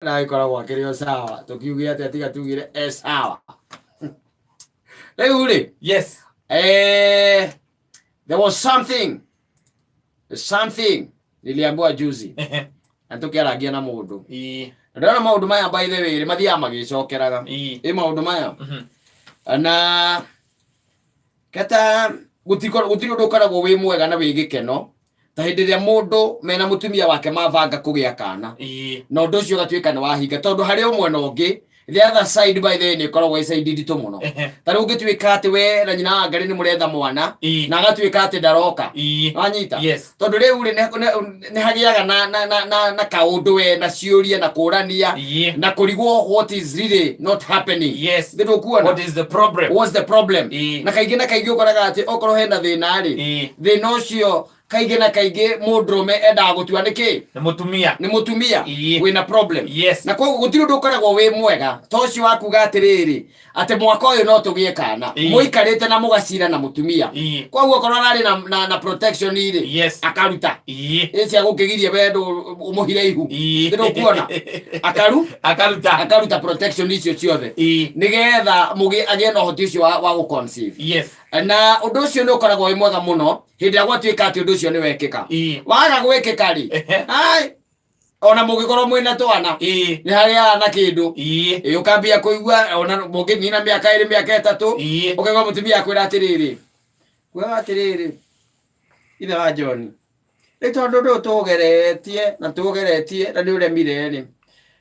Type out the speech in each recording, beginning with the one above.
Na agĩkoragwo akĩrĩ o sawa, tũkiuge atĩa tiga tugire e sawa. Rĩu rĩ, there was something niliambiwa juzi na tũkĩarangia na mũndũ. Na ndĩrona maũndũ maya, by the way, mathiaga magĩcokeraga. Ĩ maũndũ maya na kata gũtirĩ ũndũ ũkoragwo wĩ mwega na wĩ gĩkeno ta hĩndĩ ĩrĩa mũndũ mena mũtumia wake mabanga kũgĩa kana na ũndũ ũcio ũgatuĩka nĩ wahinga, tondũ harĩ o mwena ũngĩ, the other side, by the way, nĩ ĩkoragwo ĩ side nditũ mũno. Ta rĩu ũngĩtuĩka atĩ we na nyina wa Ngarĩ nĩ mũretha mwana na agatuĩka atĩ ndaroka. Wanyita? Yes. Tondũ rĩu rĩ, nĩ hagĩaga na kaũndũ we na ciũria na kũrania na kũrigwo what is really not happening. Nĩ ndũkuona? What is the problem? What's the problem? Na kaingĩ ũkoraga atĩ okorwo hena thĩna rĩ, thĩna ũcio kaingĩ na kaingĩ mũndũrũme endaga gũtua nĩ kĩ? Nĩ mũtumia. Nĩ mũtumia wĩna problem. Na koguo gũtirĩ ũndũ ũkoragwo wĩ mwega ta ũcio wa kuga atĩrĩrĩ, atĩ mwaka ũyũ no tũgĩe kana, mũikarĩte na mũgacira na mũtumia. Koguo okorwo ararĩ na protection rĩ, akaruta ĩ cia gũkĩgiria wendo ũmũhire ihu. Nĩ ndũkuona akaru Akaruta. Akaruta protection icio ciothe nĩgetha mũgĩ agĩe na ũhoti ũcio wa gũ-conceive. Na ũndũ ũcio nĩ ũkoragwo wĩ mwega mũno hĩndĩ ĩrĩa gwatuĩka atĩ ũndũ ũcio nĩ wekĩka. Waga gwĩkĩka rĩ, ai, ona mũngĩkorwo mwĩna twana, nĩ harĩaga na kĩndũ. Ĩ, ũkambia kũigua ona mũngĩnina mĩaka 2, mĩaka 3, ũkaigua mũtumia akwĩra atĩrĩrĩ, kugaga atĩrĩrĩ, ithe wa John, rĩ tondũ ũndũ ũyũ tũgeretie na tũgeretie na nĩ ũremire rĩ,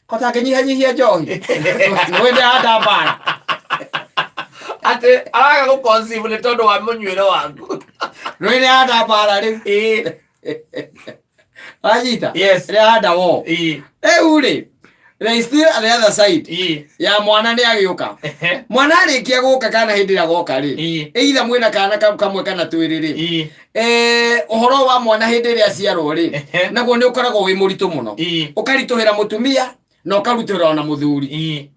ko tangĩnyihanyihia njohi nĩ ndĩrahanda mbara. Atĩ araga gũ-conceive nĩ tondũ wa mũnyuĩre waku. Nĩ ndĩrahanda mbara rĩu. Wanyita? Yes. Ndĩrahanda wo. Rĩu rĩ, there is still the other side ya mwana nĩ agĩũka. Mwana arĩkia gũka kana hĩndĩ ĩrĩa goka rĩ, either mwĩna kana kamwe kana twĩrĩ rĩ, ũhoro wa mwana hĩndĩ ĩrĩa aciarwo rĩ, naguo nĩ ũkoragwo wĩ mũritũ mũno, ũkaritũhĩra mũtumia na ũkarutĩra ona mũthuri,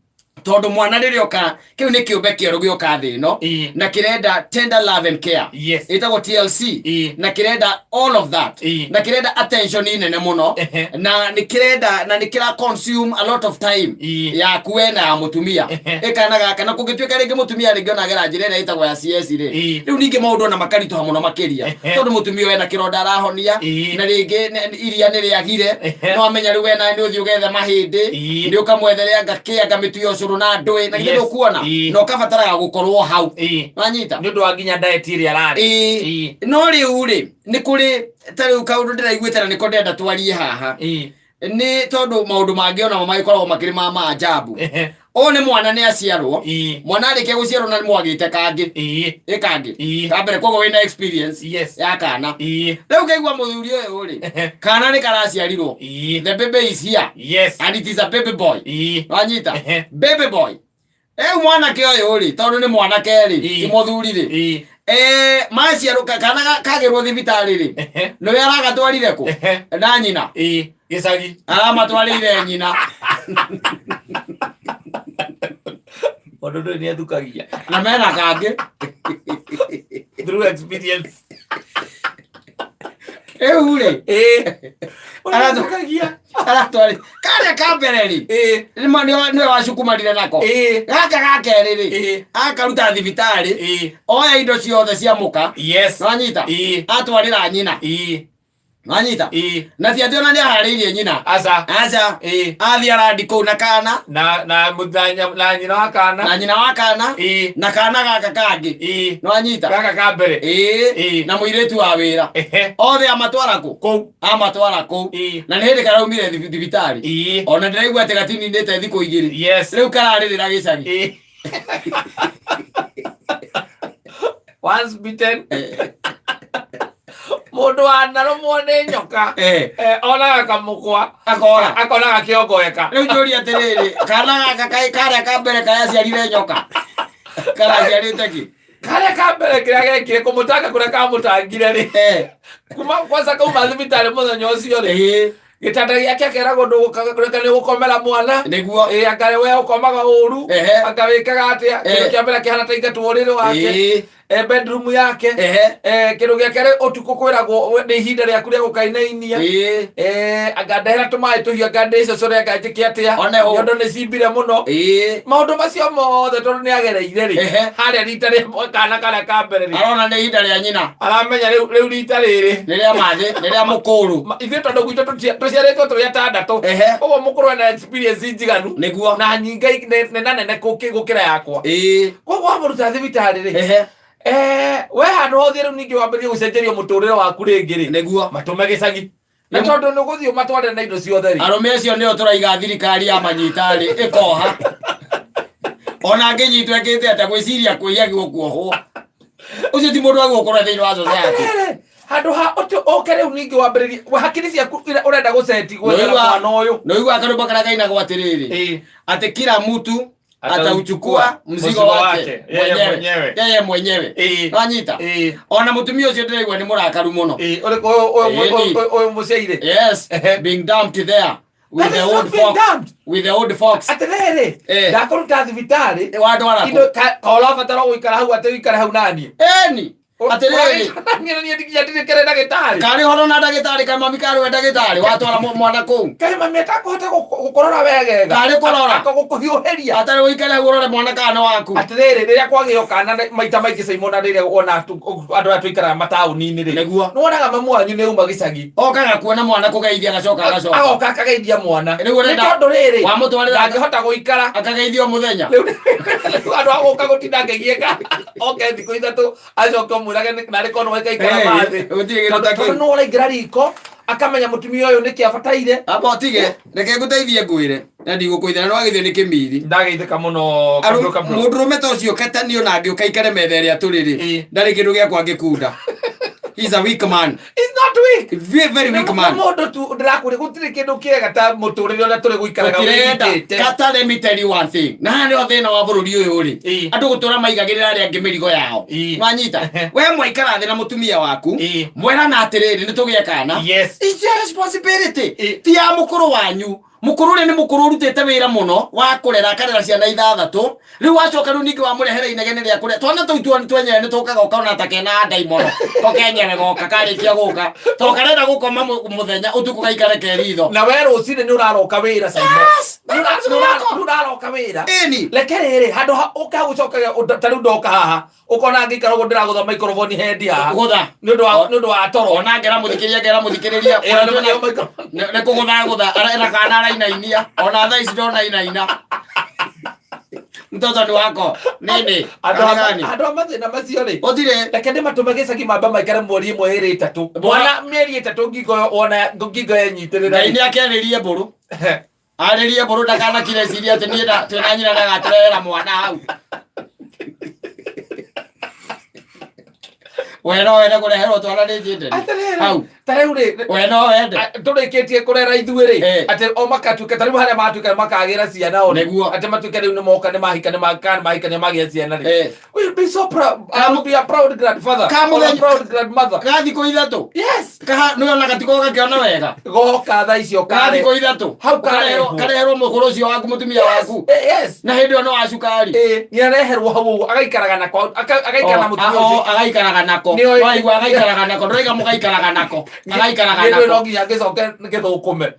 tondũ mwana rĩrĩa oka, kĩu nĩ kĩũmbe kĩerũ gĩoka thĩ ĩno na kĩrenda tender love and care. Ĩtagwo TLC. Na kĩrenda all of that na kĩrenda attention nene mũno na nĩ kĩrenda na nĩ kĩra consume a lot of time yaku we na ya mũtumia. Ĩkana gaka na kũngĩtuĩka rĩngĩ mũtumia rĩngĩ ona agera njĩra ĩrĩa ĩtagwo ya CS rĩ, rĩu ningĩ maũndũ ona makaritũha mũno makĩria, tondũ mũtumia wena kĩronda arahonia na rĩngĩ iria nĩ rĩagire. No amenya rĩu we nawe nĩ ũthiĩ ũgethe mahĩndĩ, nĩ ũkamwethere anga kĩ, anga mĩtu ya ũcũrũ na ndũĩ na githĩ ndũkuona? Na ũkabataraga gũkorwo hau. Wanyita? Nĩ ũndũ wa nginya diet ĩrĩa ararĩ. No rĩu rĩ, nĩ kũrĩ ta rĩu kaũndũ ndĩraiguĩte na nĩko ndĩrenda twarie haha, nĩ tondũ maũndũ mangĩ onamo magĩkoragwo makĩrĩ ma maajabu. Ũyũ nĩ mwana nĩ aciarwo. Mwana arĩkia gũciarwo na nĩ mwagĩte kangĩ, ĩ kangĩ ka mbere, koguo wĩna experience ya kana. Rĩu ngaigua mũthuri ũyũ rĩ, kana nĩ karaciarirwo. The baby is here and it is a baby boy. Wanyita? Baby boy. Rĩu mwanake ũyũ rĩ, tondũ nĩ mwanake rĩ, ti mũthuri rĩ, maciarwo kana kagĩrwo thibitarĩ rĩ, nĩwe aragatwarire kũ na nyina? Gĩcagi. Aramatwarĩire nyina. Mũndũ ndũrĩ nĩ athukagia. Na mena kangĩ. Through experience. Rĩu rĩ, Arathukagia. Aratwarĩ karĩa ka mbere rĩ, nĩma nĩwe wacukumanire nako. Gaka ga kerĩ rĩ, akaruta thibitarĩ, oya indo ciothe cia mũka. Nwanyita? Atwarĩra nyina. Nwanyita? Na ti atĩ ona nĩ aharĩirie nyina. Aca. Aca. Athiĩ arandi kũu na kana Na nyina wa kana. Na nyina wa kana na kana gaka kangĩ. Nwanyita? Gaka ka mbere. Na mũirĩtu wa wĩra. Othe amatwara kũ? Kũu. Amatwara kũu. Na nĩ hĩndĩ karaumire thibitarĩ. Ona ndĩraigua atĩ gatininĩte thikũ 2. Rĩu kararĩrĩra gĩcagi. Once bitten. Mũndũ wanarũmwo nĩ nyoka onaga kamũkwa Akora. Akonaga kĩongoeka. Rĩu njũria atĩrĩrĩ, kana gaka karĩa ka mbere karaciarire nyoka karaciarĩte kĩ? Karĩa ka mbere, kĩrĩa gekire kũmũtanga kũrĩa kamũtangire rĩ, kuma kwanza kauma thibitarĩ mũthenya ũcio rĩ, gĩtanda gĩake akeragwo ndũgũka nĩ gũkomera mwana. Ĩ anga we ũkomaga ũru. Anga wĩkaga atĩa? Kĩndũ kĩa mbere kĩhana ta ingatwo ũrĩrĩ wake. Bedroom yake. Kĩndũ gĩa kerĩ, ũtukũ kwĩragwo nĩ ihinda rĩaku rĩa gũkainainia. Anga ndehera tũmaĩ tũhiũ, anga ndĩcocore, anga njĩke atĩa. One hũ. Nyondo nĩ cimbire mũno. Maũndũ macio mothe tondũ nĩ agereire rĩ, harĩa rita rĩa kana karĩa ka mbere rĩ, Arona nĩ ihinda rĩa nyina. Aramenya rĩu rĩu rita rĩrĩ nĩ rĩa mathĩ, nĩ rĩa mũkũrũ. Ithuĩ tondũ gwitũ tũciarĩtwo tũrĩ atandatũ, ũguo mũkũrũ ena experience njiganu Nĩguo. na nyingĩ nena nene gũkĩra yakwa. Koguo wamũruta thibitarĩ rĩ, we handũ hothe rĩu ningĩ wambĩrĩrie gũcenjerio mũtũrĩre waku rĩngĩ rĩ, matũme gĩcagi na tondũ nĩ ũgũthiĩ ũmatware na indo ciothe rĩ. Arũme acio nĩo tũraiga thirikari ya manyita rĩ, ĩkoha ona angĩnyitwo ekĩte atĩa, gwĩciria kwĩia gũkuohwo ũcio ti mũndũ agũkorwo thĩinĩ wa society. Atĩrĩrĩ, handũ ha ũke rĩu ningĩ wambĩrĩrie hakiri ciaku ũrenda gũceti gwethera mwana ũyũ. Nĩũigua karũmbo karĩa kainagwo atĩrĩrĩ, atĩ kila mtu atauchukua mzigo wake yeye mwenyewe, mwenyewe. Yeye mwenyewe. Wanyita? Ona mutumia ũcio ndĩraigua nĩ mũrakaru mũno. Ũrĩkũ ũyũ Ĩĩ. Ũyũ mũciaire? Yes. Being dumped there with That the is old not being fox, dumped. with the old fox. Atĩrĩrĩ, ndakũruta thibitarĩ, Wandwara kũ? Indo ka ũrabatara gũikara hau atĩ ũikare hau naniĩ. Eni atĩrĩrĩ. Niĩ niĩ nginya ndirĩkĩre ndagĩtarĩ. Karĩ horo na ndagĩtarĩ, kamami karĩ we ndagĩtarĩ, watwara mwana kũu. Kaĩ mami atakũhota gũkũrora wegega? Karĩ kũrora. Gũkũhiũhĩria. Atarĩ ũikare hau ũrore mwana kana nĩ waku. Atĩrĩrĩ, rĩrĩa kwagĩo kana maita maingĩ Simon, na rĩrĩa wona andũ arĩa tũikaraga mataũni-inĩ rĩ, Nĩguo. Nĩwonaga mamu wanyu nĩ auma gĩcagi. Okaga kuona mwana, kũgeithia, agacoka agacoka. Agoka akageithia mwana. Rĩu nĩ ũrenda tondũ rĩrĩ, wamũtwarĩra ndangĩhota gũikara. Akageithio mũthenya. Rĩu andũ a gũka gũtinda akĩgiĩka, oke thikũ 3 acoke ũmwĩrage narĩ korwo nĩwaikaikara mathĩ. Gũtirĩ kĩndũ ta Tondũ kĩu. nĩ ũraingĩra riko akamenya mũtumia ũyũ nĩkĩ abataire. Amba ũtige, reke ngũteithie, ngwĩre na ndigũkũithana, nĩ wagĩthio nĩ kĩmiri. Ndageithĩka mũno. Kabro, kabro. Mũndũrũme ta ũcio katani ona angĩũka aikare metha ĩrĩa tũrĩ rĩ, ndarĩ kĩndũ gĩakwa angĩkunda. He's a weak man. He's not weak. Very, very weak Nĩ man. mũndũ tu ndĩrakwĩra gũtirĩ kĩndũ kĩega ta mũtũrĩre ũrĩa tũrĩ gũikaraga Tũtirenda. wĩgitĩte. Kata, let me tell you one thing, na haha nĩho thĩna wa bũrũri ũyũ rĩ, andũ gũtũra maigagĩrĩra arĩa angĩ mĩrigo yao. Wanyita? We mwaikara thĩ na mũtumia waku, mwerana atĩrĩrĩ, nĩ tũgĩe kana. It's your responsibility. Ti ya mũkũrũ wanyu. Mũkũrũ ũrĩa nĩ mũkũrũ ũrutĩte wĩra mũno wa kũrera, akarera ciana 6. Rĩu wacoka rĩu ningĩ wamũrehere inegene rĩa kũrĩa twana tũu twenyewe nĩ tũkaga ũkaona ta kena ndaimono ko kenyewe goka karĩkia gũka to karenda gũkoma mũthenya, ũtukũ gaikare ke ritho. Na we rũcinĩ nĩ ũraroka wĩra, Simon. Yes, Nĩ nĩ nĩ ũraroka wĩra. Ĩni. Reke rĩrĩ handũ ha ũka gũcokagia ta rĩu ndoka haha ũkona ngĩikara ũguo ndĩragũtha microphone hendi haha Gũtha. Nĩ ũndũ wa toro. Ona ngera mũthikĩrĩria, ngera mũthikĩrĩria. Ĩyo nĩ microphone. Nĩ kũgũthagũtha na kana arainainia, ona thaa ici ndona inaina mtoto ni wako nini. Gani? Andũ a mathĩna macio rĩ, Ũtirĩ. Reke ndĩmatũme gĩcagi mamba maikare mweri ĩmwe, ĩrĩ, ĩtatũ. Mwana mĩeri 3 ngingo wona ngingo yenyitĩrĩra. Ngai nĩ akĩarĩrie mbũrũ, arĩrie mbũrũ ndakanakire ciria atĩ niĩ twĩna nyina ndagatũrehera mwana hau. We no wende kũreherwo twana nĩ njĩndeni Atĩrĩrĩ, hau? Ta rĩu rĩ, We no wende? Tũrĩkĩtie kũrera ithuĩ rĩ, atĩ o makatuĩka ta rĩu harĩa matuĩka makagĩra ciana o rĩ, Nĩguo. Atĩ matuĩke rĩu nĩ moka, nĩ mahika, nĩ mahika, nĩ magĩa ciana rĩ, we'll be so proud. I will be a proud grandfather or a proud grandmother. Ga thikũ 3. Yes. Kaha nĩ ona gatiko gakĩona wega. Goka thaa icio Ga kare thikũ 3. Hau karehwo. Kareherwo mũkũrũ ũcio waku, mũtumia waku. Yes. Na hĩndĩ ĩyo no wa cukari. Nĩ areherwo hau ũguo agaikaraga nako, agaikara na mũtumia ũcio. Agaikaraga nako. Waigua agaikaraga nako, ndũraiga mũgaikaraga nako, agaikaraga Nĩ no nako. Nginya ngĩcoke ngĩthũkũme.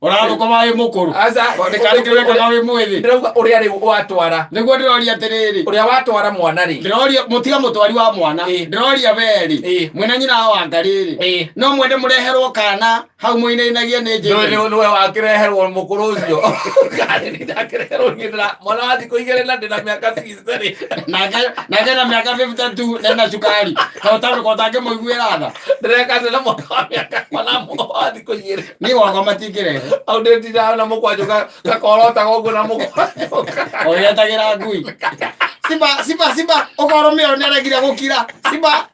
Ũrathũkũma wĩ mũkũrũ? Aca. Nĩ karĩ kĩwekaga wĩ mwĩthĩ. Ndĩrauga ũrĩa rĩu watwara. Nĩguo ndĩroria atĩrĩrĩ, ũrĩa watwara mwana rĩ. Ndĩroria mũtiga mũtwari wa mwana. Ndĩroria we rĩ, mwĩna nyina wa Wanga rĩrĩ, no mwende mũreherwo kana hau mũinainagia nĩ Nĩwe njĩndeni? Nĩwe wakĩreherwo mũkũrũ ũcio. Karĩ nĩ ndakĩreherwo niĩ mwana wa thikũ 2 na ndĩna mĩaka 60 rĩ. Nake na mĩaka 52 nena cukari kotangĩmũiguĩra tha. Ndĩreka atĩ na mwana wa mĩaka mwana wa thikũ 2? Niĩ gwakwa matingĩrehe. Hau ndĩtindaga na mũkwanjũ gakorotaga ũguo na mũkwanjũ. Ũgĩetagĩra ngui simba simba simba, ũkorwo mĩo nĩaregire gũkira simba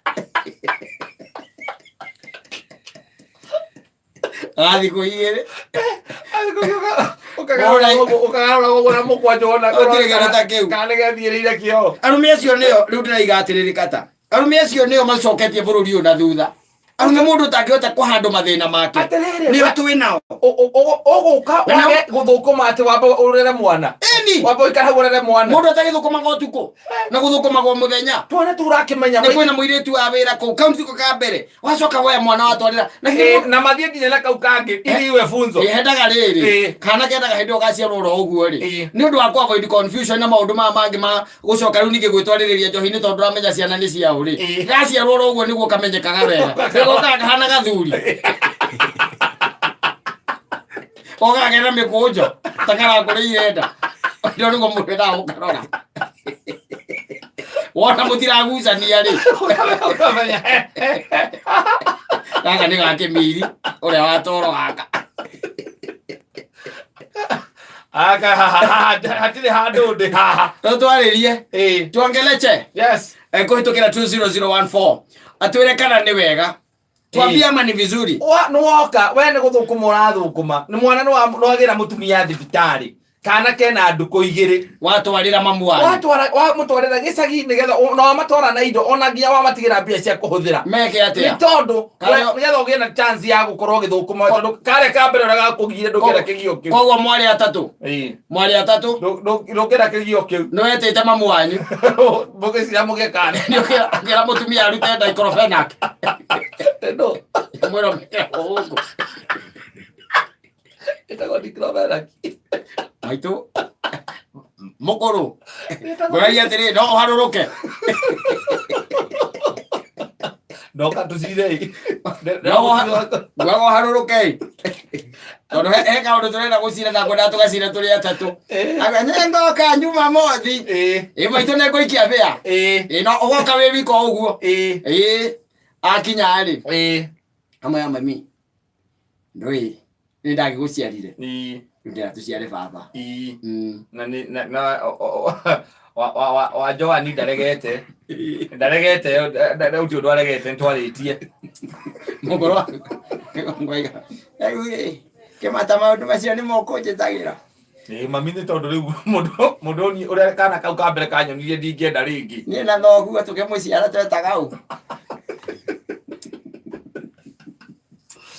gathikũ 2. Ũkagarũra ũguo na mũkwanjũ wona Gũtirĩ kĩndũ ta kĩu. Kana nĩgethiĩrĩire kĩoro. Arũme acio nĩo rĩu ndĩraiga atĩrĩrĩ, kata arũme acio nĩo macoketie bũrũri ũyũ na thutha. Arũme mũndũ ũtangĩhota kũhandũ mathĩna make. Atĩrĩrĩ, Nĩo twĩ nao. Ũgũka Na wage gũthũkũma atĩ wambe ũrere mwana. Ĩni. Wambe ũikare hau ũrere mwana. Mũndũ atagĩthũkũmaga ũtukũ na gũthũkũmaga mũthenya. Twana tũu ũrakĩmenya. Nĩ kwĩna mũirĩtu wa wĩra kũu kaunti ka mbere. Wacoka woya mwana watwarĩra. Na Eh, na mathiĩ nginya na kau kangĩ ili iwe funzo. Hendaga rĩrĩ Eh. kana kendaga hĩndĩ ĩyo gaciarwo oro ũguo rĩ Eh. nĩ ũndũ wa kũ avoid confusion na maũndũ maya mangĩ ma gũcoka rĩu ningĩ gwĩtwarĩrĩria njohi-inĩ tondũ ndũramenya ciana nĩ ciaũ rĩ Eh. gaciarwo oro ũguo nĩguo kamenyekaga wega nĩgokaga kahana gathuri ogaga kena mĩkũnjo ta karakũrĩire nda ndio nĩguo mũndũ endaga gũkarora wona mũtiragucania rĩ Ũkamenya. gaka nĩ ga kĩmiri ũrĩa wa toro gaka Aka haha hatirĩ handũ ndĩ haha. no twarĩrie Ĩĩ. tuongeleche Yes. kũhĩtũkĩra 20014 atwĩre kana nĩ wega twambie ama ni vizuri Wa- nĩwoka we nĩ gũthũkũma ũrathũkũma nĩ mwana nĩwagĩra mũtumia thibitarĩ kana kena ndukũ igĩrĩ watwarĩra mamu wanyu watwara wamũtwarĩra gĩcagi nĩgetha na wamatwara na indo ona nginya wamatigĩra mbia cia kũhũthĩra meke nĩ atĩa tondũ Karĩa- nĩgetha ũgĩe na chance ya gũkorwo ũgĩthũkũma tondũ karĩa ka mbere ũrĩa gakũgire ndũngĩenda kĩgio kĩu koguo mwarĩ atatũ Ĩĩ. mwarĩ atatũ Ndũngĩenda kĩgio kĩu nĩwetĩte mamu wanyu mũgĩcira mũgĩe kana nĩũkĩra mũtumia arute diclofenac no mwĩra mekĩra gũkũ ĩtagwo diclofenac maitũ mũkũrũ ngũragia atĩrĩ no ũharũrũke ndoka tũcire ngwaga ũharũrũke tondũ he kaũndũ tũrenda gũcira na ngwendaga tũgacira tũrĩ atatũ Aga, nĩ ngoka Jumamothi ĩ maitũ nĩ ngũikia bĩa ĩ no ũgoka wĩ wika o ũguo ĩ akinya rĩ hamwe ya mami ndũĩ nĩ ndagĩgũciarire ndĩra tũciare baba Na nĩ na na wa wa wa wa Joani ndaregete ndaregete ũti ũndũ aregete nĩtwarĩtie mũkũrũ ngwaiga rĩu ĩ kĩmata maũndũ macio nĩ mokũnjĩtagĩra Ĩ mami nĩ tondũ rĩu mũndũ mũndũ ũrĩa kana kau ka mbere kanyonirie ndingĩenda rĩngĩ niĩ na thoguo tũkĩmũciara twetaga ũ